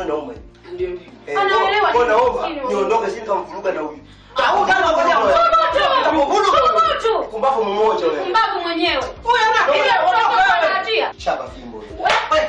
Nauma. Ndio ndio. Anaelewa Kwa naomba nini? niondoke, si nikamvuruga na huyu. Au kama ngoja. Thubutu. Pumbavu mmoja wewe. Pumbavu mwenyewe. Huyu ana Ile akili, mtoto ondoka wewe. anatia. Chapa fimbo. We, we,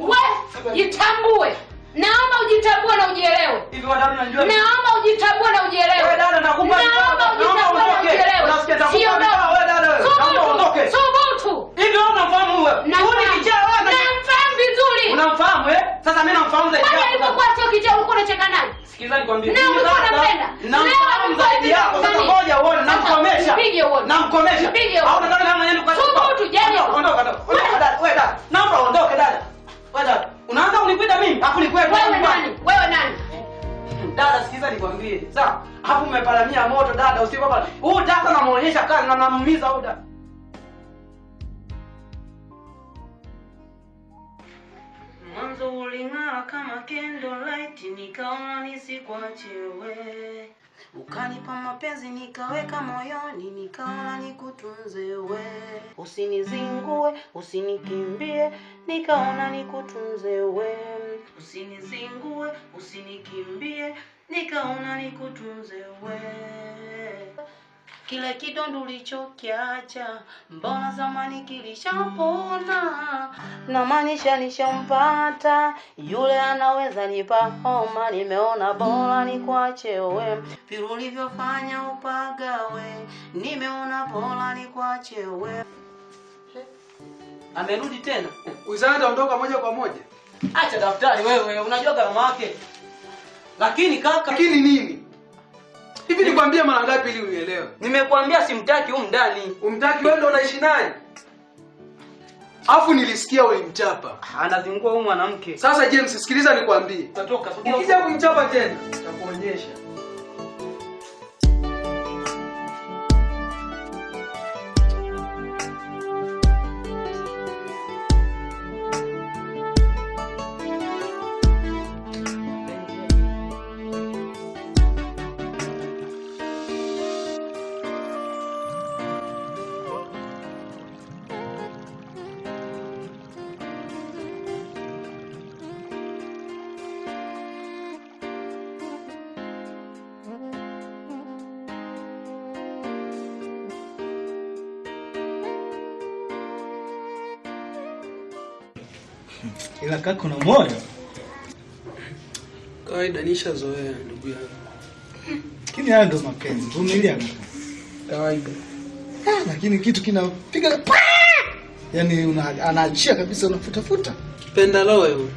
we, jitambue. Naomba ujitambue na ujielewe. Hivi wadada unajua? Naomba ujitambue na ujielewe. Wewe dada nakupa Naomba naomba ujitambue na uondoke. ujielewe. Unasikia nakupa Sio mikono wewe dada wewe. Naomba uondoke. Thubutu. Hivi wewe unamfahamu wewe? Huyu ni kichaa wewe. Namfahamu vizuri. Unamfahamu eh? Sasa mimi namfahamu zaidi Kwani yako. alipokuwa sio kichaa ulikuwa unacheka naye? Sikiliza nikwambie. Na Mimi ulikuwa dada, unampenda. Leo Namfahamu alikuwa zaidi yako. Sasa nani? ngoja uone Sasa, namkomesha. mpige uone. Namkomesha. Mpige uone. Au unataka na mwenyewe kwa Thubutu, jaribu. Ondoka ondoka. Ondoka dada. Wewe dada. Naomba uondoke dada. Wewe dada. Unaanza kunikwita mimi? Hapo ni kwetu. Wewe nani? Wewe nani? Dada sikiza nikwambie. Sawa? Hapo umeparamia moto dada, usipo hapa. Huyu dada namuonyesha kazi na namuumiza huyu dada. Mwanzo uling'aa kama candlelight, nikaona nisikuache we. Ukanipa mapenzi nikaweka moyoni, nikaona nikutunze we. Usinizingue, usinikimbie, nikaona nikutunze we. Usinizingue, usinikimbie, nikaona nikutunze we. Kile kidonda ulichokiacha, mbona zamani kilishapona? Na maanisha nishampata yule anaweza nipa homa, nimeona bora nikuache we. Vile ulivyofanya upagawe, nimeona bora nikuache we. Amerudi tena. Wizara itaondoka moja kwa moja. Acha daftari wewe, unajua gharama yake. Lakini kaka, Lakini nini? Hivi nikwambie mara ngapi ili uielewe? nimekuambia simtaki huyu ndani. Umtaki wewe ndo unaishi naye. Afu nilisikia ulimchapa. Anazingua huyu mwanamke. Sasa James, sikiliza nikwambie. Utatoka, sogea. Ukija kumchapa tena, nitakuonyesha. Ila kaka una moyo. Kawaida nishazoea ndugu yangu. Lakini haya ndo mapenzi. Vumilia kaka. Kawaida. Ah, lakini kitu kinapiga pa! Yaani anaachia kabisa, unafuta futa. Penda loyo.